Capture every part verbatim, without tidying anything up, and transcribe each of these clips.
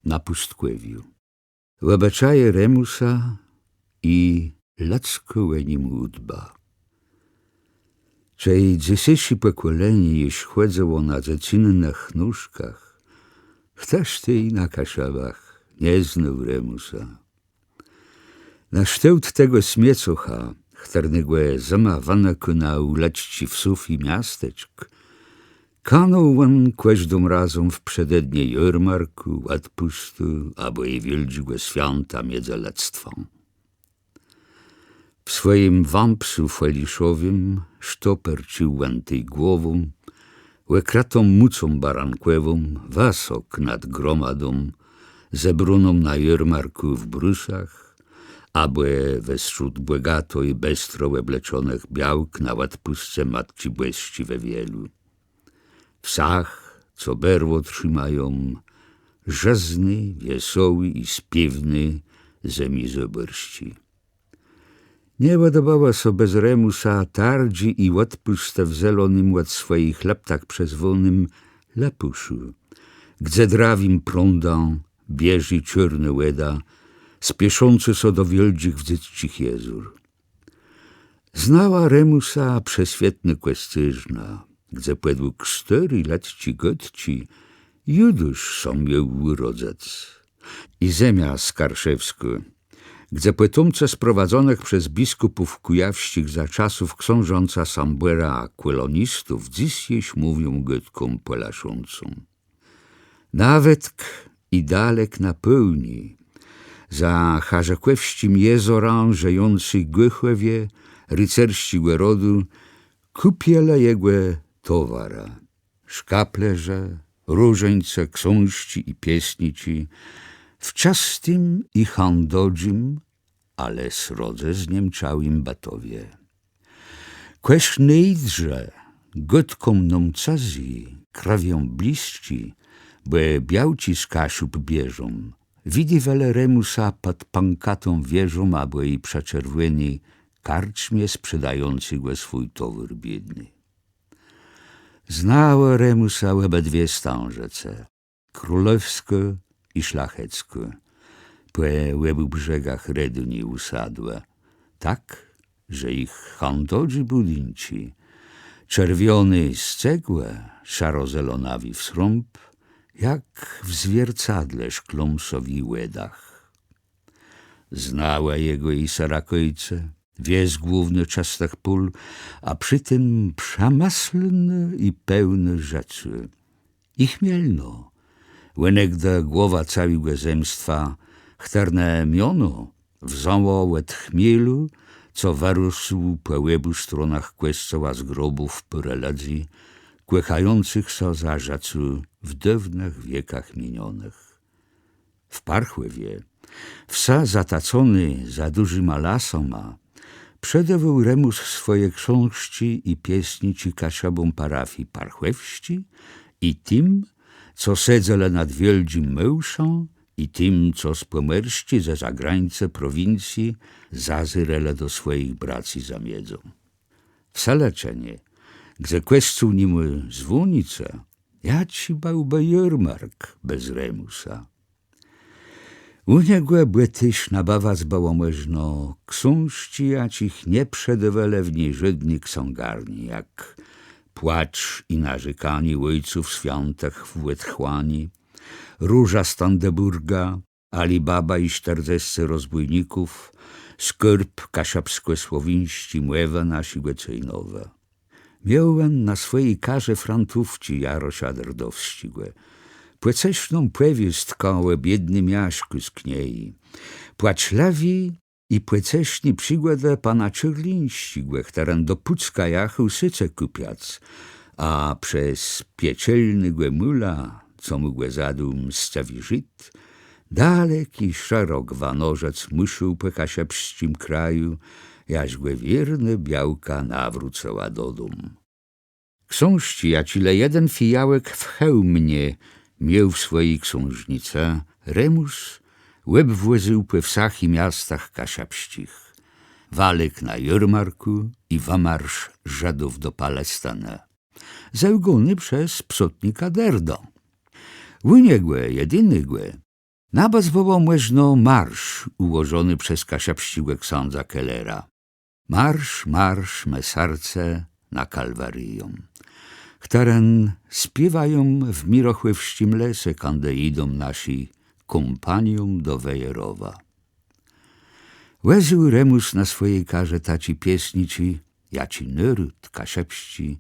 na pùstkòwiu. Òbëczaje Remùsa i lëdzkô ò nim ùdba. Czej dzysészé pòkòlenié jesz chòdzëło na dzecynnëch nóżkach, chtëż tej na Kaszëbach nie znôł Remùsa? Na sztôłt tegò smiecucha, chtërnégò zëma wënëkô na ùlëczczi wsów i miasteczk, kanął òn kòżdą razą w przedednie jôrmarkù, òdpùstu abò i wiôldżégò swiãta midzë lëdztwã. W swòjim wãpsu feliszowim sztopercził òn tej głową, òkrëtą mùcą barankòwą, wësok nad gromadą, zebróną na jôrmarkù w Brusach, abò westrzód bògato i bestro òbleczonëch białk na òdpùsce Matczi Bòsczi we Wielu. W wsach, co berło trzimają żëzny, wiesołi i spiéwny zemi zabòrsczi. Nie òdbëłë sã bez Remùsa tardżi i òdpùstë w zelonym òd swòjich lëp tak przezwónym Lëpùszu, gdze drawim prądã bieżi czôrnô wòda, spieszącô sã do wiôldżich wdzydzczich jezór. Znała Remùsa przeswietnô Kòscérzna, gdze pòdług stôri lëdzczi gôdczi Judôsz sã miôł ùrodzëc. I zemia skarszewskô, gdze pòtómcë sprowadzonëch przez biskùpów kùjawsczich za czasów ksążãca Sambòra kòlonistów dzys jesz mówią gôdką pòlaszącą. Nawetk i dalek na pôłniu, za Charzëkòwsczim jezorã żëjący Gòchòwie ricersczégò rodu kùpielë jegò towarë. Szkaplérze, różańce, ksążczi i piesniczi w czëstim i chãdodżim, ale srodze zniemczałim Bëtowie. Kòszt nôdrze gôdką nóm cëzy, krwią blisczi, bò białczi z Kaszub bierzą, widiwelë Remùsa pòd pãkatą wieżą abò i przë czerwòny karczmie sprzedającégò swój towôr biédny. Znałë Remùsa òbëdwie Stãżëce, królewskô i szlacheckô, pò òbù brzegach Reduni ùsadłé, tak że jich chãdodżé bùdinczi, czerwioné z cegłë, szarozelonawi w srąb, jak w zwiercadle szklą sã w ji wòdach. Znałë jegò i Serakòjce, wies główny czëstëch pól, a przë tim przemëslny i pełny rzeczë. I Chmielno, ònegdë głowa całégò zemstwa, chtërne miono wzãło òd chmielu, co wërósł pò òbù stronach kòscoła z grobów pôrë lëdzy, kòchającëch sã za rzeczë w dôwnëch wiekach minionëch. W Parchòwie, wsë zatacony za dużima lasama, przedôwôł Remùs swòje ksążczi i piesniczi Kaszëbóm parafii parchòwsczi i tim, co sedzelë nad wiôldżim Môłszã, i tim, co z pòmòrsczi ze zagrańcë prowincje zazérelë do swòjich bracy za miedzą. W Sëlëczënie, gdze kòscół ni mô zwònicë, jaczi bëłbë jôrmark bez Remùsa? Ù niegò bò téż nabëwac bëło mòżno ksążczi, jaczich nie przedôwelë w niżódny ksãgarni, jak Płacz i narzékanié òjców swiãtëch w òtchłani, Róża Standebùrga, Ali Baba i sztërdzescë rozbójników, Skôrb kaszëbskò-słowińsczi mòwë naszégò Cejnowa. Miôł òn na swòji karze frantówczi Jarosza Derdowsczégò, pòcesną pòwiôstkã ò biédnym Jaskù z Knieji, płaczlëwi i pòcesny przigòdë pana Czôrlińsczégò, chtëren do Pùcka jachôł sécë kùpiac, a przez piekielnégò mùla, co mù gò zadôł mscëwi Żid, dalek i szerok wanożëc mùszôł pò kaszëbsczim kraju, jaż gò wiérnô białka nawrócëła dodóm. Ksążczi, jaczé le jeden Fijałek w Chełmnie miôł w swòji ksążnicë, Remùs òbwòzył pò wsach i miastach kaszëbsczich. Walek na jôrmarkù i wëmarsz Żëdów do Palestinë, zełgóny przez psotnika Derdã. Ù niegò jedinégò Nabëc bëło mòżno marsz ùłożony przez kaszëbsczégò ksãdza Kellera. Marsz, marsz, me serce na Kalwarijã, chtëren spiéwają w mirochòwsczim lese, kądë jidą naszi kómpanią do Wejrowa. Wòzył Remùs na swòji karze taczé piesniczi, jaczé nôród kaszëbsczi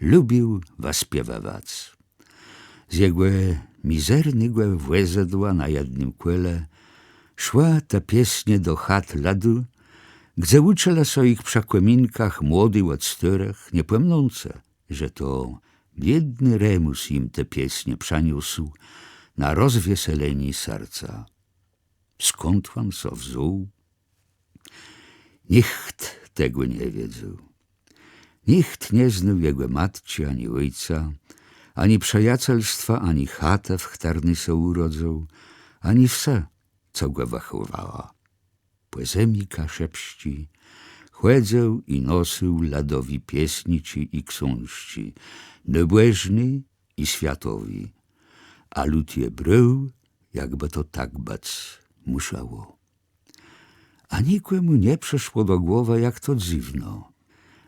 lubił wëspiéwëwac. Z jegò mizernégò wòzëdła na jednym kòle szłë te piesnie do chat lëdu, gdze ùczëlë sã jich przë kòminkach młodi òd stôrëch, nie pòmnącë, że to biédny Remùs jim te piesnie przëniósł na rozwieselenié serca. Skąd òn sã wzął? Nicht tegò nie wiedzôł. Nicht nie znôł jegò matczi ani òjca, ani przëjacélstwa, ani chatë, w chtërny sã ùrodzył, ani wsë, co gò wëchòwała. Pò zemi kaszëbsczi chòdzył i nosył lëdowi piesniczi i ksążczi, nôbòżné i swiatowé. A lud je brôł, jakbë to tak bëc mùszało. A nikòmù nie przëszło do głowë, jak to dzywno,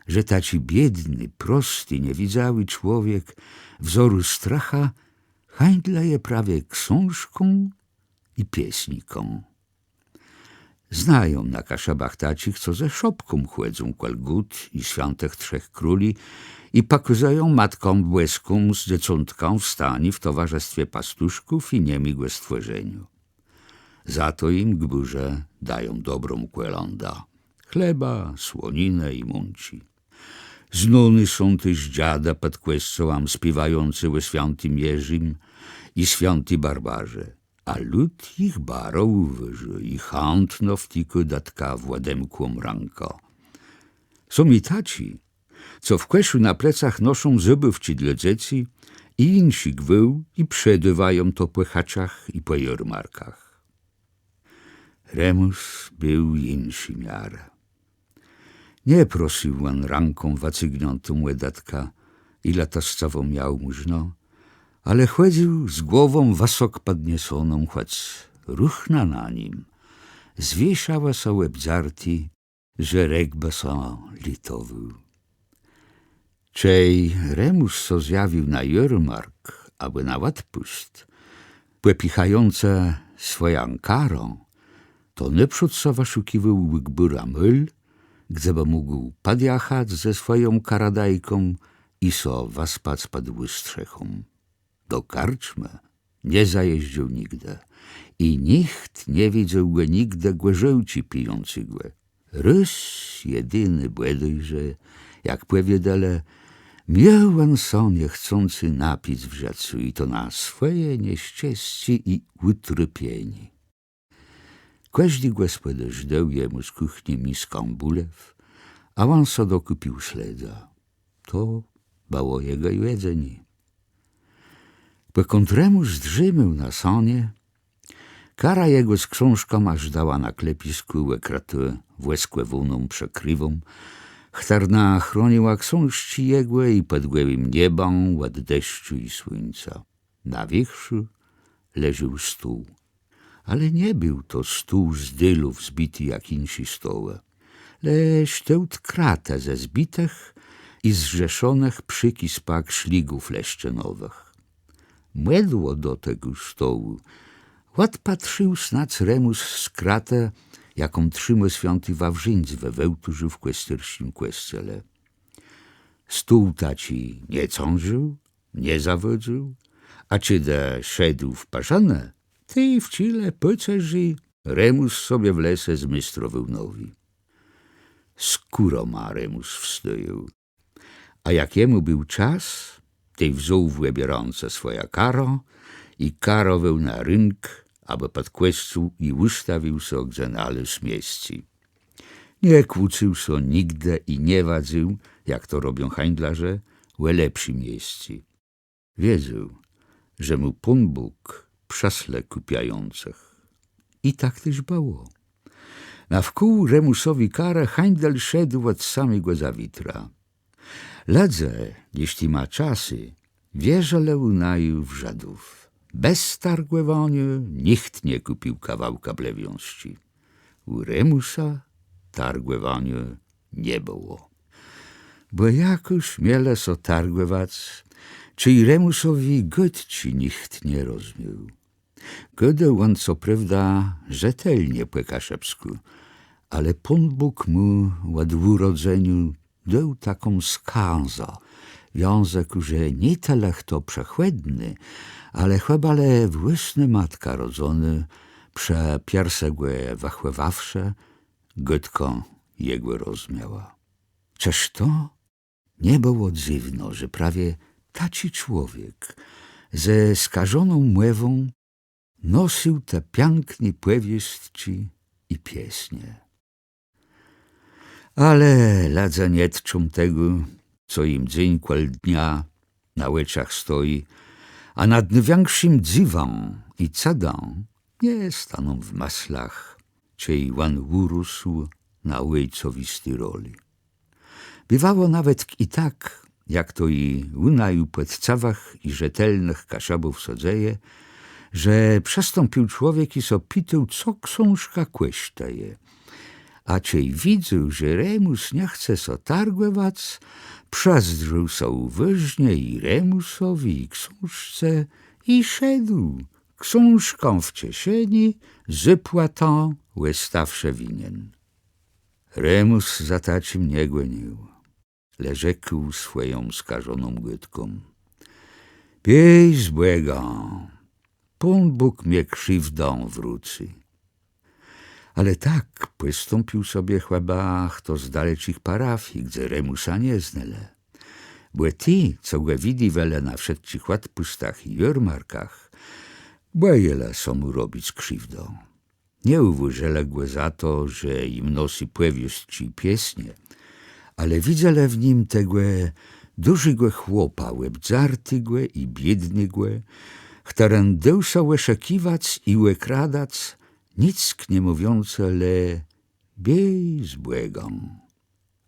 że taczi biédny, prosti, niewidzałi człowiek wzoru strëcha hańdlëje prawie ksążką i piesniką. Znają na Kaszëbach taczich, co ze szopką chòdzą kòl Gòd i Swiãtëch Trzech Króli i pòkazëją Matkã Bòską z Dzecątkã w stani w towarzëstwie pastuszków i niemégò stwòrzeniô. Za to jim gbùrzë dają dobrą kòlãdã: chleba, słoninã i mączi. Znóny są téż dżadë pòd kòscołã, spiéwającé ò swiãtim Jerzim i swiãti Barbarze. A lud jich baro ùwôżô i chãtno wtikô datka w òdemkłą rãkã. Są i taczi, co w kòszu na plecach noszą zôbôwczi dlô dzecy i jinszi gwôł i przedôwają to pò chëczach i pò jôrmarkach. Remùs béł jinszi miarë. Nie prosył òn rãką wëcygniãtą ò datka, i lëtoscëwą jałmùżnã, ale chòdzył z głową wësok pòdniesoną, chòc ruchna na nim zwiészała sã òbdzarti, że rek bë sã litowôł. Czej Remùs sã zjawił na jôrmark abò na òdpùst, pòpichającë swòjã karã, to nôprzód sã wëszukiwôł ù gbùra môl, gdze bë mógł pòdjachac ze swòją karadajką i sã wëspac pòd òstrzechą. Do karczmë nie zajéżdżôł nigdë i nicht nie widzôł gò nigdë gòrzôłczi pijącégò. Rôz jedini bòdôj że, jak pòwiôdelë, miôł òn sã niechcący napic w żëcu, i to na swòje nieszczescé i ùtrôpienié. Kòżdi gòspòdôrz dôł jemù z kùchni miskã bùlew, a òn so dokùpił sledza. To bëło jegò jedzenié. Pòkąd Remùs zdrzémôł na sanie, kara jegò z ksążkama żdała na klepiskù, òkrëtô wòskòwóną przëkrëwą, chtërna chroniła ksążczi jegò i pòd gòłim niebã òd deszczu i słuńca. Na wiérzchù leżôł stół. Ale nie béł to stół z délów zbiti jak jinszé stołë, le sztôłt kratë ze zbitëch i zrzeszonëch przëkispak szligów leszczënowëch. Mòdło do tegò stołu òdpatrził snôdz Remùs z kratë, jaką trzimô swiãti Wawrzińc we wôłtôrzu w kòscérsczim kòscele. Stół taczi nie cążił, nie zawôdzôł, a czedë szedł w parzënã, tej w czile pôcerzi Remùs sobie w lese zméstrowôł nowi. Z kùrama Remùs wstôjôł. A jak jemù béł czas, tej wzął w òbie rãce swòjã karã i karowôł na rënk abò pòd kòscół i ùstawił so, gdze nalôzł miescé. Nie kłócył so nigdë i nie wadzył, jak to robią hańdlôrze, ò lepszé miescé. Wiedzôł, że mù Pón Bóg przësle kùpiającëch. I tak téż bëło. Nawkół Remùsowi karë hańdel szedł òd samégò zawitra. Lëdze, jesz tima czasë, wierzëlë ù naju w Żëdów. bez targòwaniô nicht nie kùpił kawałka blewiązczi. Ù Remùsa targòwaniô nie bëło. Bò jakùż mielë sã targòwac, czej Remùsowi gôdczi nicht nie rozmiôł. Gôdôł òn co prôwda rzetelnie pò kaszëbskù, ale Pón Bóg mù òd ùrodzeniô dôł taką skazã w jãzëkù, że nié tëlé chto przëchòdny, ale chëba le włôsnô matka rodzonô, przë piersë gò wëchòwawszë, gôdkã jegò rozmiała. Czëż to nie bëło dzywno, że prawie taczi człowiek ze skażoną mòwą nosył te piãkné pòwiôstczi i piesnie. Ale lëdze nie tczą tegò, co jim dzéń kòl dnia na òczach stoji, a nad nôwiãkszim dzywã i cëdã nie staną w mëslach, czej òn ùrósł na òjcowisti rolë. Biwało nawetk i tak, jak to i ù naju pòczcëwëch i rzetelnëch Kaszëbów sã dzeje, że przëstąpił człowiek i sã pitôł, co ksążka kòsztëje. A czej widzôł, że Remùs nie chce sã targòwac, przëzdrzôł sã ùwôżnie i Remùsowi, i ksążce, i szedł, ksążkã w czeszeni, zôpłatã òstôwszë winien. Remùs za taczim nie gònił, le rzekł swòją skażoną gôdką: Biéj z Bògã, Pón Bóg mie krziwdã wrócy. Ale tak pòstąpił sobie chëba chto z daleczich parafii, gdze Remùsa nie znelë. Bò ti, co gò widiwelë na wszëtczich òdpùstach i jôrmarkach, bòjelë sã mù robic krziwdã. Nie ùwôżelë gò za to, że jim nosy pòwiôstczi i piesnie, ale widzelë w nim tegò dużégò chłopa, òbdzartégò i biédnégò, chtëren dôł sã òszëkiwac i òkradac, nick nie mówiącë, le biéj z Bògã.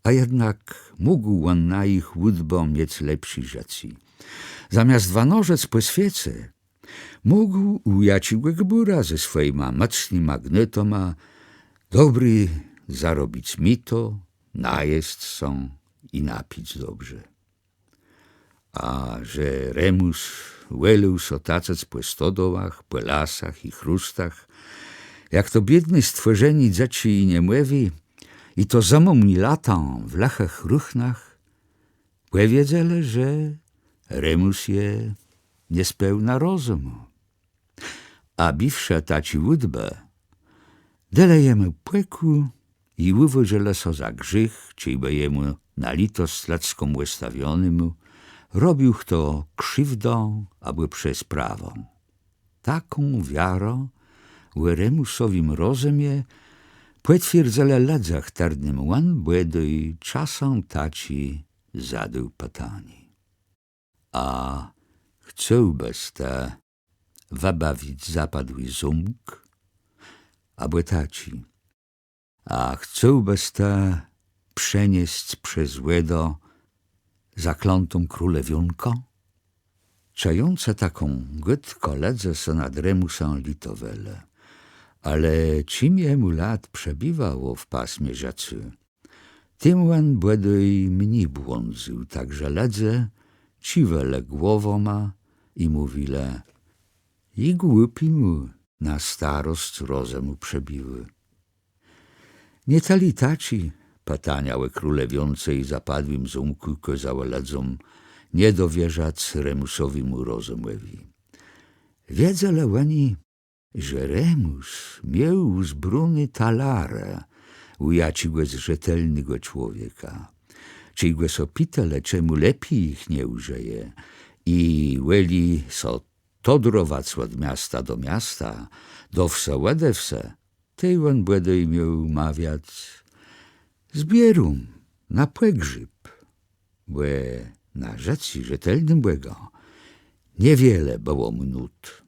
A jednak mógł òn na jich ùdbã miec lepszé rzeczë. Zamiast wanożëc pò swiece, mógł ù jaczégò gbùra ze swòjima mòcnyma gnôtoma dobré zarobic mito, najesc sã i napic dobrze. A że Remùs wòlôł sã tacëc pò stodołach, pò lasach i chróstach, jak to biédné stwòrzenié dzëczé i niemòwé, i to zëmą i latã w lëchëch ruchnach, pòwiedzelë, że Remùs je niespełna rozëmù. A biwszë taczi ùdbë, delë jemù pòkù i ùwôżelë sã za grzéch, czejbë jemù na lëtosc lëdzką òstawionémù robił chto krziwdã abò przezprawã. Taką wiarã ò Remùsowim rozëmie pòtwierdzelë lëdze, chtërnym òn bòdôj czasã taczé zadôł pitanié: A chcôłbës të wëbawic zapadłi zómk? Abò taczé: A chcôłbës të przeniesc przez wòdã zaklãtą królewiónkã? Czëjącë taką gôdkã, lëdze sã nad Remùsã litowelë. Ale czim jemù lat przëbiwało w pasmie żëcô, tim òn bòdôj mni błądzył, tak że lëdze cziwelë głowama i mówilë: I głupémù na starosc rozëmù przëbëło. Nié tëli taczé pitania ò królewiónce i zapadłim zómkù kôzałë lëdzóm nie dowierzac Remùsowémù rozëmòwi. Wiedzelë òni, że Remùs miôł ùzbróné talarë ù jaczégòs rzetelnégò człowieka. Czej gò sã pitelë, czemù lepi jich nie ùżëje, i wòli sã todrowac òd miasta do miasta, do wsë òde wsë, tej òn bòdôj miôł mawiac: Zbiéróm na pògrzéb. Bò na rzeczi rzetelnym Bògã niewiele bëło mù nót.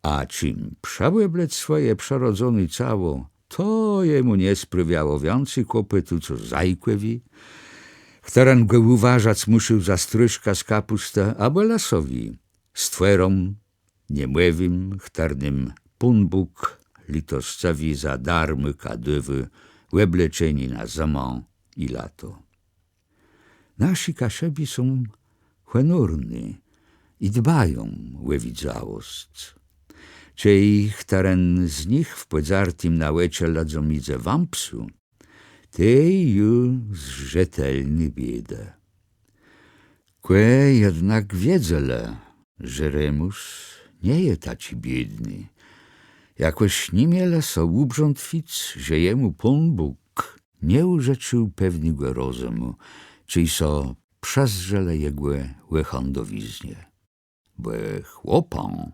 A czim przëòblec swòje przërodzoné cało, to jemù nie sprôwiało wiãcy kłopòtu co zajkòwi, chtëren gò ùwôżac mùszôł za strôszka z kapùstë, abò lësowi, stwòróm Niemòwim, chtërnym Pón Bóg lëtoscëwi za darmôka dôwô òbleczenié na zëmã i lato. Naszi Kaszëbi są hònorny i dbają ò widzałosc. Czej chtëren z nich w pòdzartim na òczë lëdzóm jidze wãpsu, tej ju z rzetelny biédë. Kò jednak wiedzelë, że Remùs nie je taczi biédny. Jakòż ni mielë so ùbrzątwic, że jemù Pón Bóg nie ùżëcził pewnégò rozëmù, czej so przëzdrzelë jegò òchãdowiznie. Bò chłopã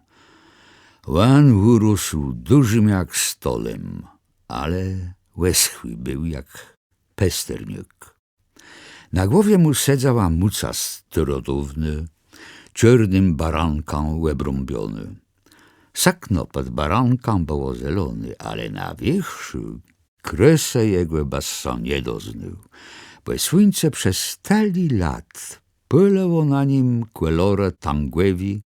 òn ùrósł dużim jak stolem, ale òschłi béł jak pesterniôk. Na głowie mù sedzała mùca starodôwnô, czôrnym barankã òbrąbionô. Sëkno pòd barankã bëło zeloné, ale na wiérzchù krôsë jegò bës so nie doznôł, bò słuńce przez tëli lat pôlëło na nim kòlorë tãgòwi,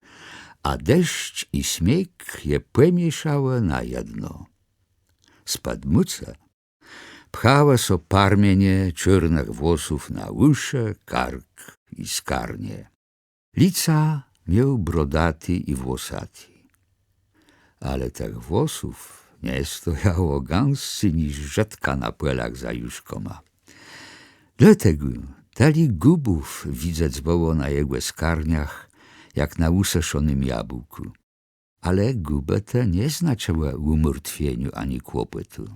a deszcz i sniég je pòmiészałë na jedno. Spòd mùcë pchałë so parmienie czôrnëch włosów na ùszë, kark i skarnie. Lica miôł brodaté i włosaté. Ale tëch włosów nie stojało gãscy niż żëtka na pòlach za juszkama. Dlôtegò tëli gùbów widzec bëło na jegò skarniach, jak na ùsëszonym jabłkù. Ale gùbë te nie znaczëłë ùmartwieniô ani kłopòtu.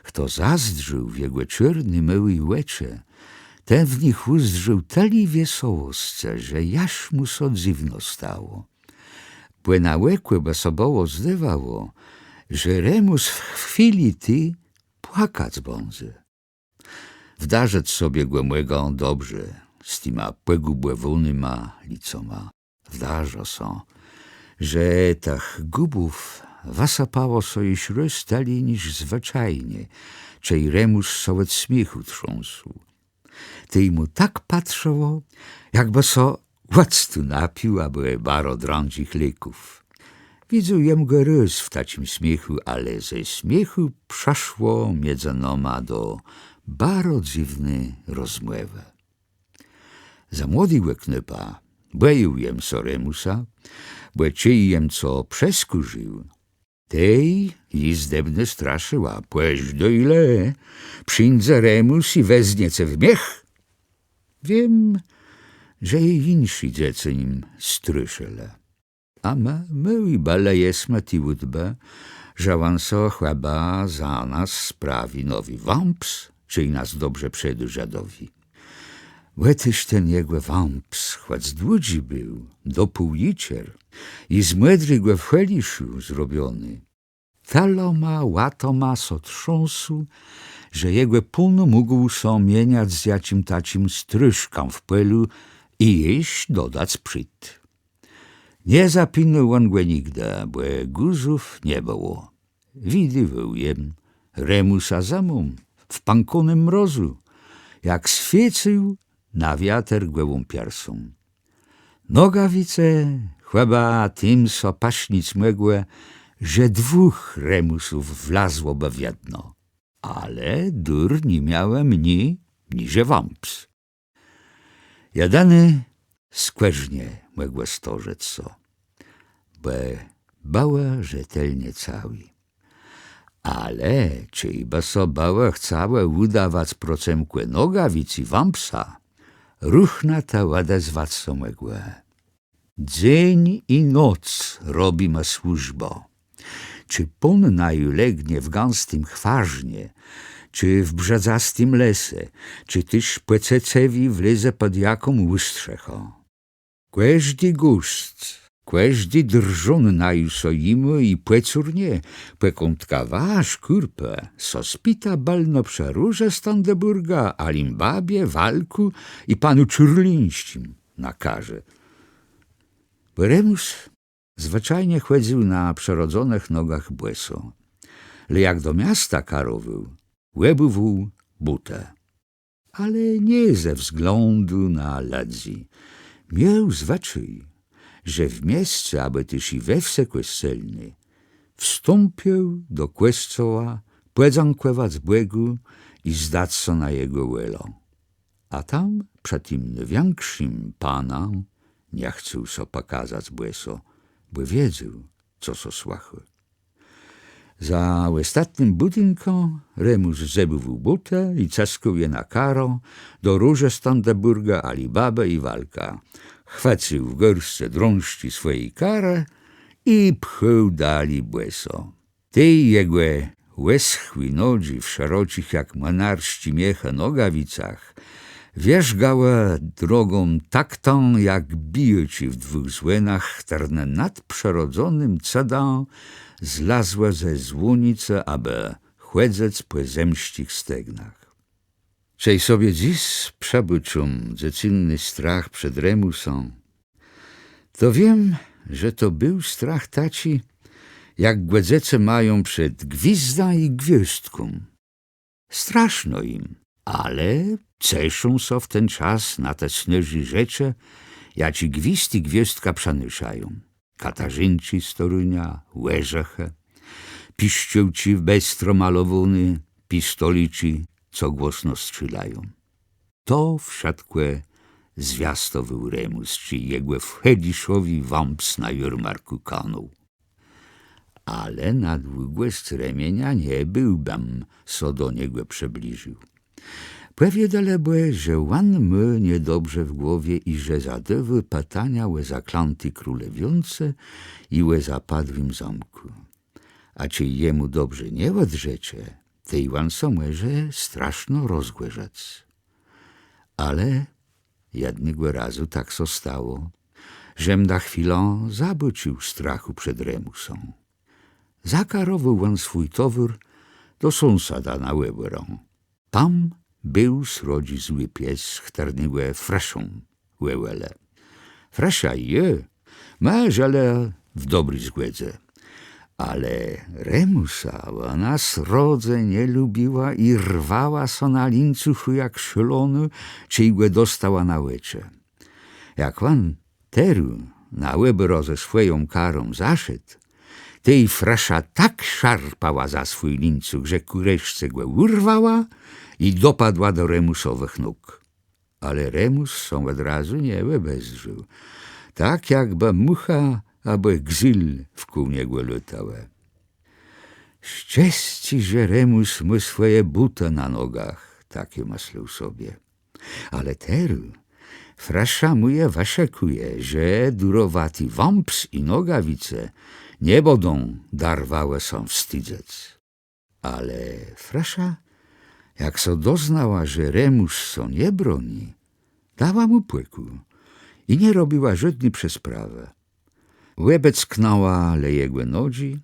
Chto zazdrzôł w jegò czôrné, môłé òczë, ten w nich ùzdrzôł tëli wiesołoscë, że jaż mù so dzywno stało. Bò na òkò bë so bëło zdôwało, że Remùs w chwilë ti płakac bãdze. Wdarzëc sobie gò mògã dobrze z tima pògùbòwónyma licoma. Wdarzã so, że tëch gùbów wësëpało so jesz rôz tëli niż zwëczajnie, czej Remùs so òd smiéchù trzãsł. Tej mù tak patrzało, jakbë so òctu napił abò baro drãdżich léków. Widzôł jem gò rôz w taczim smiéchù, ale ze smiéchù przeszło midzë nama do baro dzywny rozmòwë. Za młodégò knôpa bòjôł jem so Remùsa, bò czej jem co przeskùrził, tej jizdebnô straszëła: „Pòżdôj le, przińdze Remùs i weznie ce w miech”. Wiém, że i jinszi dzecë nim straszëlë. A më, më ju bëlë jesmë ti ùdbë, że òn so chëba za nas sprawi nowi wãps, czej nas dobrze przedô Żëdowi. Òtëż ten jegò wãps, chòc dłudżi béł, do pół jiczer, i z mòdrégò feliszu zrobiony, tëloma łatoma so trzãsł, że jegò pón mógł so mieniac z jaczim taczim strôszkã w pòlu i jesz dodac przid. Nie zapinôł òn gò nigdë, bò guzów nie bëło. Widiwôł jem Remùsa zëmą, w pãkónym mrozu, jak swiécył na wiater gòłą piersą. Nogawice chëba tim so pësznic mògłë, że dwóch Remùsów wlazłobë w jedno. Ale dur ni miałë mni niże wãps. Jedëné skòrznie mògłë stożëc so, bò bëłë rzetelnie całé. Ale czejbë so bëłë chcałë ùdawac procëmkò nogawic i wãpsa, ruchna ta òdezwac so mògła: Dzéń i noc robima służbã. Czë pón naju legnie w gãstim chwarznie, czë w brzadzastim lese, czë téż pò cëcëwi wlezë pòd jaką ùstrzechã. Kòżdi gùst, kòżdi drżón naju so jimô i pòcurnie, pòkądka wa, szkùrpë, so spita bëlno przë Róże z Tandebùrga, Alimbabie, Walkù i panu Czôrlińsczim na karze. Bò Remùs zwëczajnie chòdzył na przërodzonëch nogach bòso. Le jak do miasta karowôł, òbùwôł bótë. Ale nié ze wzglãdu na lëdzy. Miôł zwëczôj, że w miesce, abò téż i we wsë kòscelny, wstąpił do kòscoła pòdzãkòwac Bògù i zdac sã na Jegò wòlã. A tam, przë tim nôwiãkszim Panã, nie chcôł sã pòkazac bòso, bò wiedzôł, co sã słëchô. Za òstatnym bùdinkã Remùs zebùł bótë i cëskôł je na karã do Róże z Tandebùrga, Alibabë i Walka. Chwëcył w gôrscë drążczi swòji karë i pchôł dali bòso. Tej jegò òschłé nodżi w szeroczich jak młinarsczé miechë nogawicach wierzgałë drogą taktã jak bijôczi w dwùch zwònach, chtërne nadprzërodzonym cëdã zlazłë ze zwònicë, abë chòdzëc pò zemsczich stegnach. Czej sobie dzys przëbôczóm dzecynny strach przed Remùsã, to wiém, że to béł strach taczi, jak gò dzecë mają przed gwizdã i gwiôzdką. Straszno jim, ale ceszą sã w ten czas na te snôżé rzeczë, jaczé gwizd i gwiôzdka przënôszają. Katarzinczi z Torunia, òrzechë, piszczôłczi bestro malowóné, pistoliczi, co głosno strzélają. To wszëtkò zwiastowôł Remùs, czej jegò fediszowi wãps na jôrmarkù kanął. Ale na długòsc remienia nie béłbëm sã do niegò przëbliżił. Pòwiôdelë bë, że òn mô niedobrze w głowie i że zadôwô pitania ò zaklãti królewiónce i ò zapadłim zómkù. A czej jemù dobrze nie òdrzecze, tej òn sã mòże straszno rozgòrzëc. Ale jednégò razu tak sã stało, żem na chwilã zabôcził strachù przed Remùsã. Zakarowôł òn swój towôr do sąsada na òbòrã. Tam béł srodżi złi pies, chtërnégò Fraszą wòłelë. Frasza i jô ma żëlë w dobri zgòdze. Ale Remùsa òna srodze nie lubiła i rwała sã na lińcuchù jak szôlonô, czej gò dostała na òczë. Jak òn terô na òbòrã ze swòją karą zaszedł, tej Frasza tak szarpała za swój lińcuch, że kùreszce gò ùrwała i dopadła do Remùsowëch nóg. Ale Remùs sã òd razu nie òbezdrzôł, tak jakbë mùcha abò gzél wkół niegò lôtałë. Szczescé, że Remùs mô swòje bótë na nogach, tak jô mëslôł sobie. Ale terô Frasza mù je wëszëkùje, że durowati wãps i nogawice nie bãdą darwałë sã wstidzëc. Ale Frasza, jak sã doznała, że Remùs sã nie broni, dała mù pòkù i nie robiła żódny przesprawë. Òbecknãła le jegò nodżi,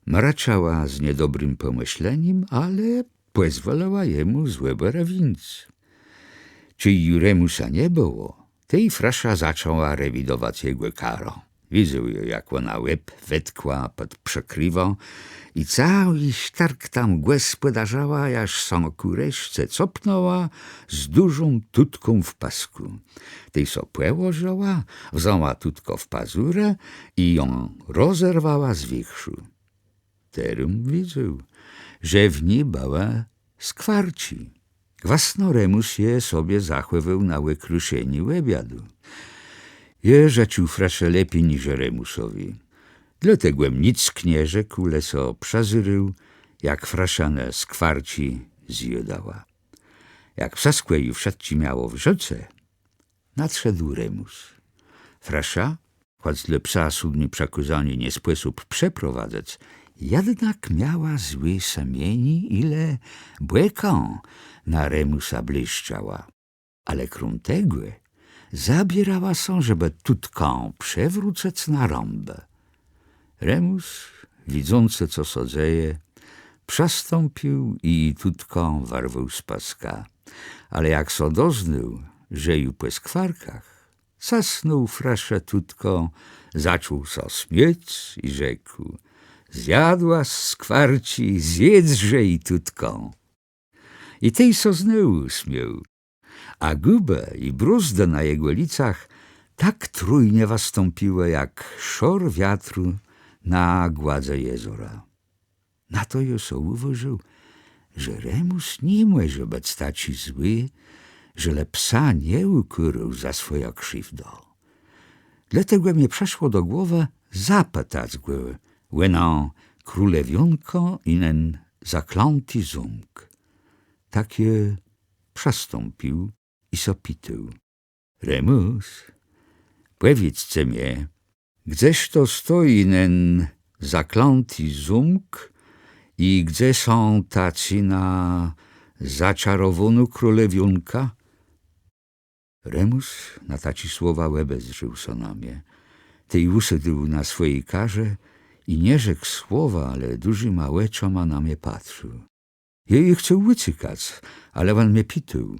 mrëczała z niedobrim pòmëszlenim, ale pòzwòlała jemù z òbòrë wińc. Czej ju Remùsa nie bëło, tej Frasza zaczãła rewidowac jegò karã. Widzôł jô, jak òna łeb wetkła pòd przëkrëwã i całi sztërk tam gòspòdarzëła, jaż sã kùreszce copnãła z dużą tutką w pëskù. Tej sã pòłożëła, wzãła tutkã w pazurë i jã rozerwała z wiérzchù. Terô widzôł, że w ni bëłë skwarczi. Gwësno Remùs je sobie zachòwôł na òkrëszenié òbiadu. Jô żëcził Frasze lepi niże Remùsowi. Dlôtegò jem nick nie rzekł, le sã przëzérôł, jak Frasza ne skwarczi zjôdała. Jak przëskò ju wszëtczé miało w rzëce, nadszedł Remùs. Frasza, chòc dlô psa sódmé przëkôzanié nie spòsób przeprowadzëc, jednak miała złé sëmienié, i le bòkã na Remùsa blészczała. Ale króm tegò zabiérała sã, żebë tutkã przewrócëc na rãbë. Remùs, widzącë, co sã dzeje, przëstąpił i tutkã wërwôł z pëska. Ale jak sã doznôł, że ju pò skwarkach, cësnął Frasze tutkã, zaczął sã smiôc i rzekł: „Zjadła skwarczi, zjédzże i tutkã”. I tej sã znôwù smiôł, a gùbë i brózdë na jegò licach tak trójnie wëstąpiłë jak szor wiatru na gładzë jezora. Na to jô so ùwôżił, że Remùs ni mòże bëc taczi złi, że le psa nie ùkôrôł za swòjã krziwdã. Dlôtegò mie przëszło do głowë zapëtac gò ò nã królewiónkã i nen zaklãti zómk. Tak jô przëstąpił i sã pitôł: Remùs, pòwiédzce mie, gdzeż to stoji nen zaklãti zómk i gdze są ta cynô zaczarowónô królewiónka? Remùs na taczé słowa òbezdrzôł sã na mie, tej ùsôdł na swòji karze i nie rzekł słowa, ale dużima òczama na mie patrził. Jô chcôł ùcekac, ale òn mie pitôł: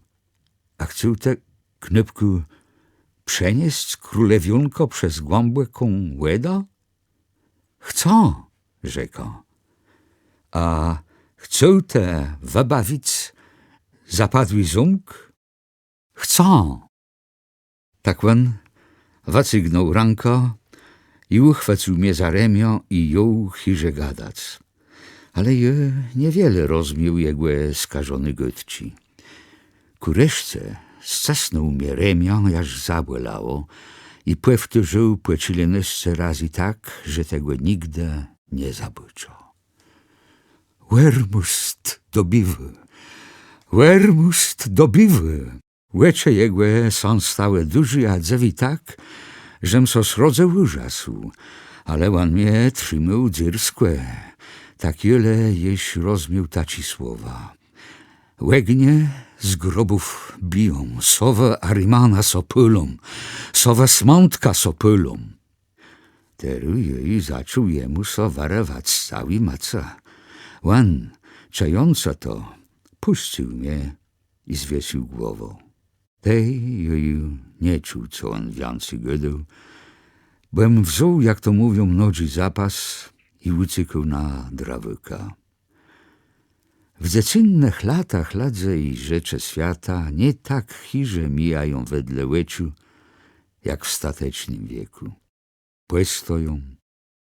A chcôł të, knôpkù, przeniesc królewiónkã przez głãbòką wòdã? Chcã, rzekã. A chcôł të wëbawic zapadłi zómk? Chcã. Tak òn wëcygnął rãkã i ùchwôcył mie za remiã i jął chiże gadac. Ale jô niewiele rozmiôł jegò skażony gôdczi. Kù reszce scësnął mie remiã, jaż zabòlało, i pòwtórził pò czilenôsce razy tak, że tegò nigdë nie zabôczã: Òrmùzd dobiwô! Òrmùzd dobiwô! Òczë jegò sã stałë dużé a dzëwé tak, żem sã srodze ùrzasł, ale òn mie trzimôł dzyrskò. Tak jô le jesz rozmiôł taczé słowa: Ògnie z grobów biją, sowë Arimana sã pôlą, sowë Smãtka sã pôlą. Terô jô zaczął jemù sã wërëwac z całi mòcë. Òn, czëjącë to, pùscył mie i zwiesył głowã. Tej jô ju nie czuł, co òn wiãcy gôdôł, bò jem wzął, jak to mówią, nodżi za pas i ùcekôł na drawôka. W dzecynnëch latach lëdze i rzeczë swiata nié tak chiże mijają wedle òczu, jak w statecznym wiekù. Pòstoją,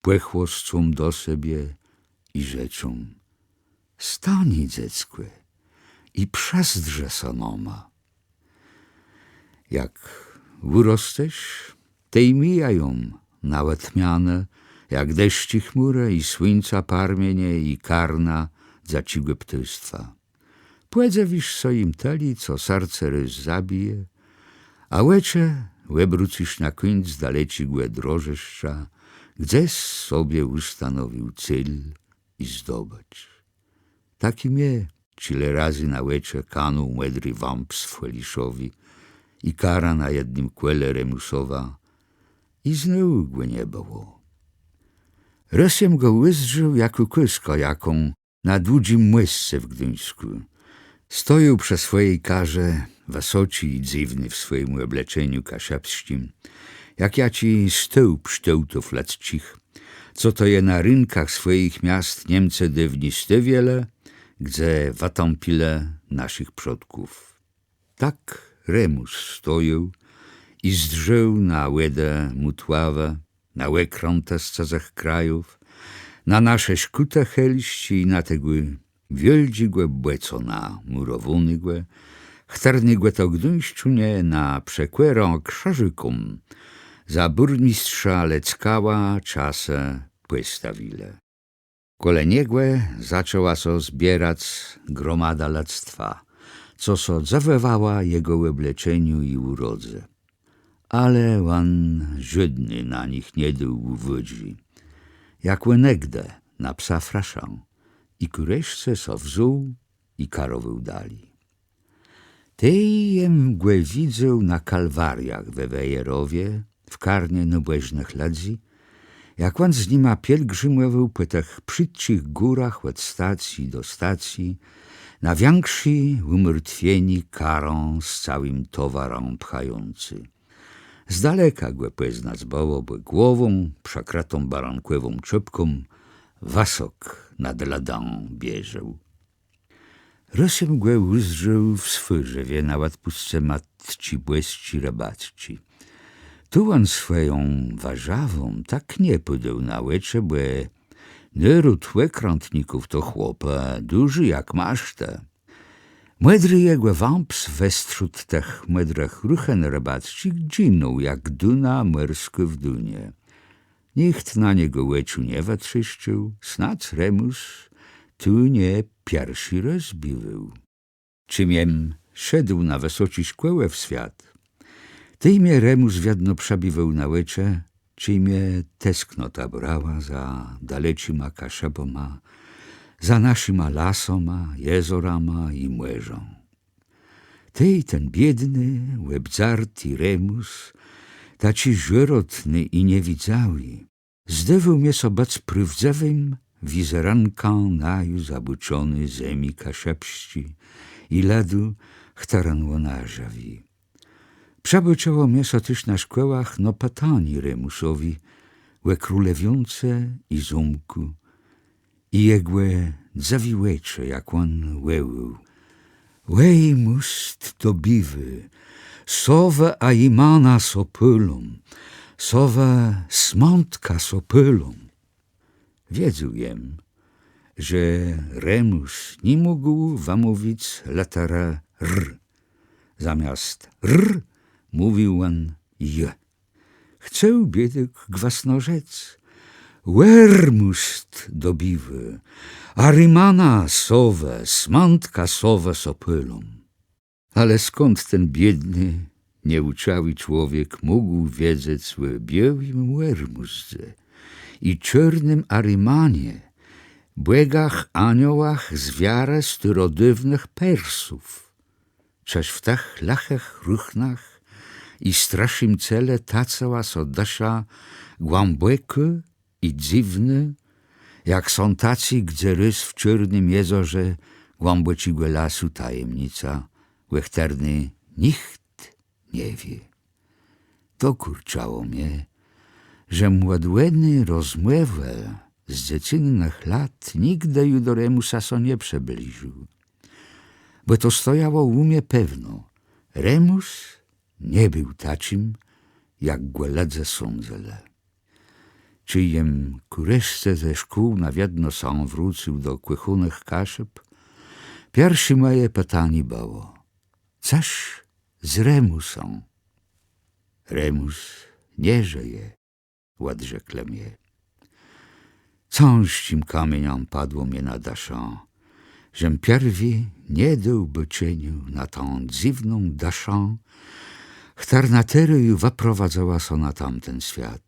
pòchłoscą do sebie i rzeczą: Stani, dzeckò, i przëzdrzë sã nama. Jak ùroscesz, tej mijają na òdmianã, jak deszczi chmùrë i słuńca parmienie i karna dzaczégò ptôstwa. Pòdzëwisz sã jim tëli, co serce rôz zabije, a òczë òbrócysz na kùńc daleczégò drożëszcza, gdzes sobie ùstanowił cél i zdobëcz. Tak i mie czile razy na òczë kanął mòdri wãps Feliszowi i kara na jednym kòle Remùsowa, i znôwù gò nie bëło. Rôz jem gò ùzdrzôł jakò kôskã jaką na dłudżim mòsce w Gduńskù. Stojôł przë swòji karze, wësoczi i dzywny w swòjim òbleczeniu kaszëbsczim, jak jaczi stołp sztôłtów lëdzczich, co to je na rënkach swòjich miast Niemcë dôwni stôwielë, gdze wëtãpilë naszich przodków. Tak Remùs stojôł i zdrzôł na wòdë Mòtławë, na òkrãtë z cëzëch krajów, na nasze szkùtë hélsczé i na tegò wiôldżégò bòcóna mùrowónégò, chtërnégò to Gduńszczónie na przekòrã Krzëżôkóm za bùrmistrza Leckała czasë pòstawilë. Kòle niegò zaczãła sã zbierac gromada lëdztwa, co sã dzëwòwała jegò òbleczeniu i ùrodze. Ale òn żódny na nich nie dôł ùwôdżi, jak ònegdë na psa fraszã, i kù reszce sã wzął i karowôł dali. Tej jem gò widzôł na kalwariach we Wejrowie, w karnie nôbòżnëch lëdzy, jak òn z nima pielgrzimòwôł pò tëch przitczich górach òd stacji do stacji, na wiãkszé ùmartwienié karã z całim towarã pchający. Z daleka gò pòznac bëło, bò głową, przëkrëtą barankòwą czôpką, wësok nad lëdã bieżôł. Rôz jem gò ùzdrzôł w Swôrzewie na òdpùsce Matczi Bòsczi Rëbacczi. Tu òn swòją wëżawą tak nie pôdôł na òczë, bò nôród òkrãtników to chłopë dużi jak masztë. Mòdri jegò wãps westrzód tëch mòdrëch ruchen rëbacczich dżinął jak dëna mòrskô w dënie. Nicht na niegò òczu nie wëtrzészcził, snôdz Remùs tu nie pierszi rôz biwôł. Czej jem szedł na wësoczé szkòłë w swiat, tej mie Remùs wiedno przëbiwôł na òczë, czej mie tesknota brała za daleczima Kaszëbama, za naszima lasama, jezorama i mòrzã. Tej ten biédny, òbdzarti Remùs, taczi sërotny i niewidzałi, zdôwôł mie sã bëc prôwdzëwim wizerënkã naju zabôczony zemi kaszëbsczi i lëdu, chtëren òna żëwi. Przëbôczëło mie sã téż na szkòłach no pitanié Remùsowi ò królewiónce i zómkù, i jegò dzëwi òczë, jak òn wòłôł: Òjmùst dobiwô, sowë Arimana sã pôlą, sowë Smãtka sã pôlą. Wiedzôł jem, że Remùs ni mógł wëmówic lëterë r. Zamiast r mówił òn j. Chcôł biédôk gwësno rzec: Òrmùst dobiwô, Arimana sowë, Smãtka sowë sã pôlą. Ale skąd ten biédny, nieùczałi człowiek mógł wiedzec ò biôłim Òrmùzdze i czôrnym Arimanie, bògach, aniołach z wiarë stôrodôwnëch Persów? Czëż w tëch lëchëch ruchnach i strasznym cele tacëła sã dësza głãbòkô i dzywnô, jak są taczi, gdze rôz w czôrnym jezorze głãbòczégò lasu tajemnica, ò chtërny nicht nie wié. Dokùczało mie, że mòdłëny rozmòwë z dzecynnëch lat nigdë ju do Remùsa sã nie przëbliżił. Bò to stojało ù mie pewno: Remùs nie béł taczim, jak gò lëdze sądzëlë. Czej jem kù reszce ze szkół na wiedno sã wrócył do kòchónëch Kaszëb, pierszé mòje pitanié bëło: Cëż z Remùsã? Remùs nie żëje, òdrzeklë mie. Cãżczim kamieniã padło mie na dëszã, żem pierwi nie dôł bôczeniô na tã dzywną dëszã, chtërna terô ju wëprowadzëła sã na tamten swiat.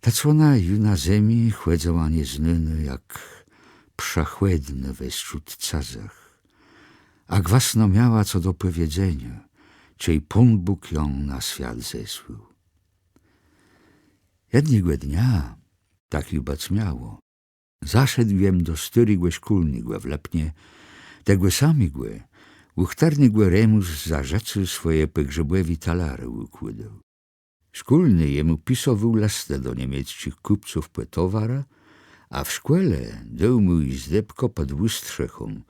Tec òna ju na zemi chòdzëła nieznónô jak przechòdnô westrzód cëzëch, a gwësno miała co do pòwiedzeniô, czej Pón Bóg jã na swiat zesłôł. Jednégò dnia, tak ju bëc miało, zaszedł jem do stôrégò szkólnégò w Lëpnie, tegò samégò, ù chtërnégò Remùs za żëcô swòje pògrzebòwé talarë ùkłôdôł. Szkólny jemù pisowôł lëstë do niemiecczich kùpców pò towarë, a w szkòle dôł mù jizdebkã pòd òstrzechą,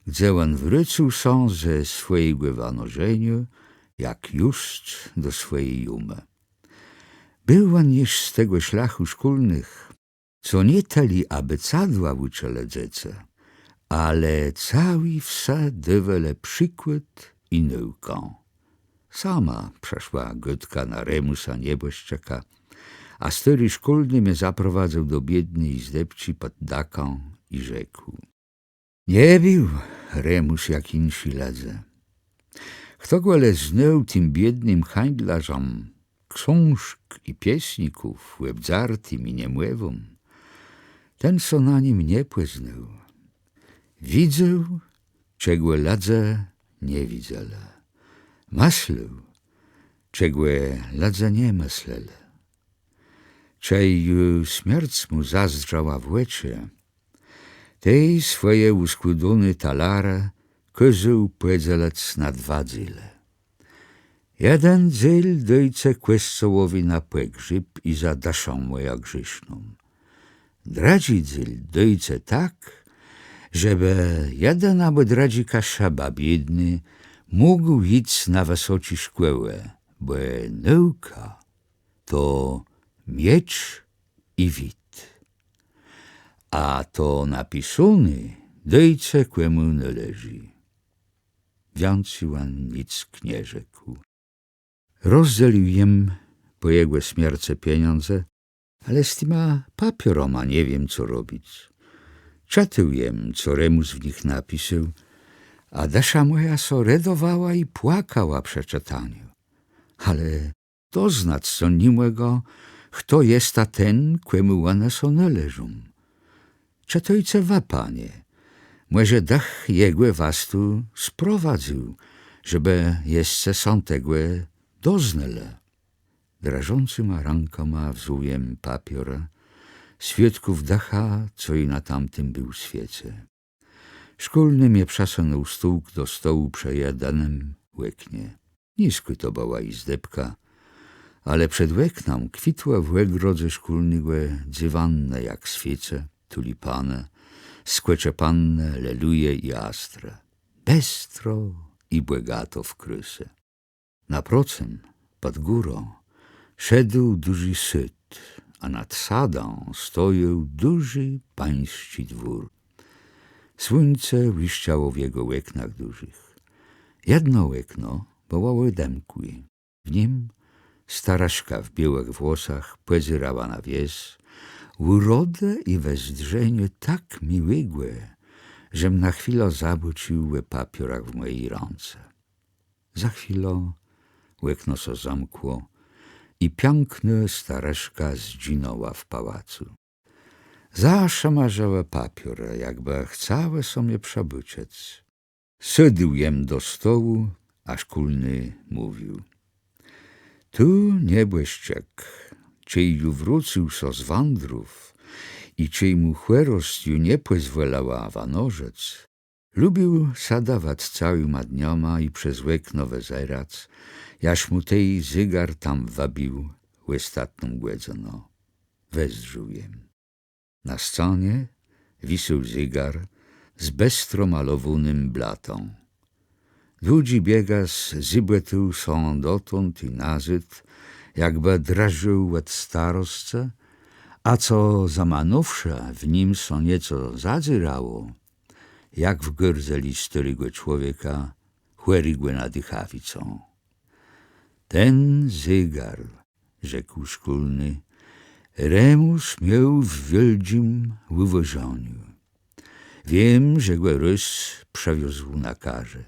gdze òn wrôcôł sã ze swòjégò wanożeniô jak jôstrz do swòji jómë. Béł òn jesz z tegò szlachù szkólnëch, co nié tëli abecadła ùczëlë dzecë, ale całi wsë dôwelë przikłôd i nôùkã. Sama przëszła gôdka na Remùsa niebòszczëka, a stôri szkólny mie zaprowadzył do biédny jizdebczi pòd dakã i rzekł: Nie béł Remùs jak jinszi lëdze. Chto gò le znôł tim biédnym hańdlôrzã ksążk i piesników, òbdzartim i niemòwą, ten sã na nim nie pòznôł. Widzôł, czegò lëdze nie widzelë. Mëslôł, czegò lëdze nie mëslelë. Czej ju smierc mù zazdrzała w òczë, tej swòje ùskłôdóné talarë kôzôł pòdzelëc na dwa dzéle. Jeden dzél dôjce Kòscołowi na pògrzeb i za dëszã mòjã grzészną. Drëdżi dzél dôjce tak, żebë jeden abò drëdżi Kaszëba biédny mógł jic na wësoczé szkòłë, Bò nôùka to miecz i wid. A to napisóné dôjce kòmù nôleżi. Wiãcy òn nick nie rzekł. Rozdzelił jem pò jegò smiercë pieniãdze, ale z tima papiorama nie wiém, co robic. Czëtôł jem, co Remùs w nich napisôł, a dësza mòja sã redowała i płakała przë czëtanim. Ale doznac sã ni mògã, chto je ten, kòmù òne sã nôleżą. Czë to i ce wë, panie, mòże dëch jegò was tu sprowadzył, żebë jesce sã tegò doznelë. Drżącyma rãkama wzął jem papiorë, swiôdków dëcha, co i na tamtim béł swiece. Szkólny mie przësënął stółk do stołu przë jedënym òknie. Niskô to bëła jizdebka, ale przed òknã kwitłë w ògrodze szkólnégò dzywannë jak swiéce, tulipanë, skòczëpannë, leluje i astrë. Bestro i bògato w krôsë. Naprocëm, pòd górã, szedł dużi sôd, a nad sadã stojôł dużi pańsczi dwór. Słuńce łiszczało w jegò òknach dużich. Jedno òkno bëło òdemkłé. W nim starëszka w biôłëch włosach pòzérała na wies, ùrodë i wëzdrzeniô tak miłégò, żem na chwilã zabôcził ò papiorach w mòji rãce. Za chwilã òkno sã zamkło i piãknô starëszka zdżinãła w pałacu. Zaszëmarzałë papiorë, jakbë chcałë sã mie przëbôczëc. Sôdł jem do stołu, a szkólny mówił: Tu niebòszczëk, czej ju wrócył sã z wãdrów i czej mù chòrosc ju nie pòzwòlała wanożëc, lubił sadawac całima dniama i przez òkno wëzerac, jaż mù tej zégar tam wëbił òstatną gòdzënã. Wezdrzôł jem. Na scanie wisôł zégar z bestro malowónym blatã. Dłudżi biega z zybòtów sã dotąd i nazôd, jakbë drżôł òd staroscë, a co zamanówszë w nim sã nieco zadzérało, jak w gôrdzeli stôrégò człowieka, chòrégò na dëchawicã. Ten zégar, rzekł szkólny, Remùs miôł w wiôldżim ùwôżeniu. Wiém, że gò rôz przëwiózł na karze.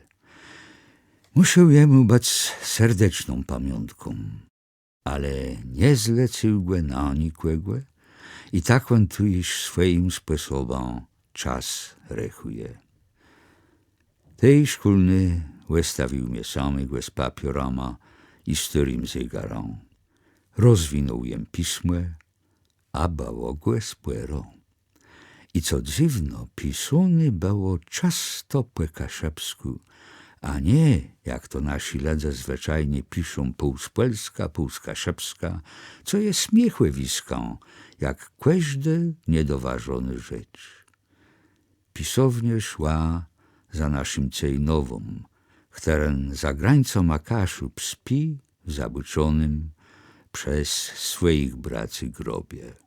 Mùszôł jemù bëc serdeczną pamiątką. Ale nie zlecył gò na nikògò i tak òn tu jesz swòjim spòsobã czas rechùje. Tej szkólny òstawił mie samégò z papiorama i stôrim zégarã. Rozwinął jem pismò, a bëło gò spòro. I co dzywno, pisóné bëło czësto pò kaszëbskù, a nié, jak to naszi lëdze zwëczajnie piszą, pół z pòlska, pół z kaszëbska, co je smiéchòwiskã, jak kòżdô niedowarzonô rzecz. Pisowniô szła za naszim Cejnowã, chtëren za grańcama Kaszub spi w zabôczonym przez swòjich bracy grobie.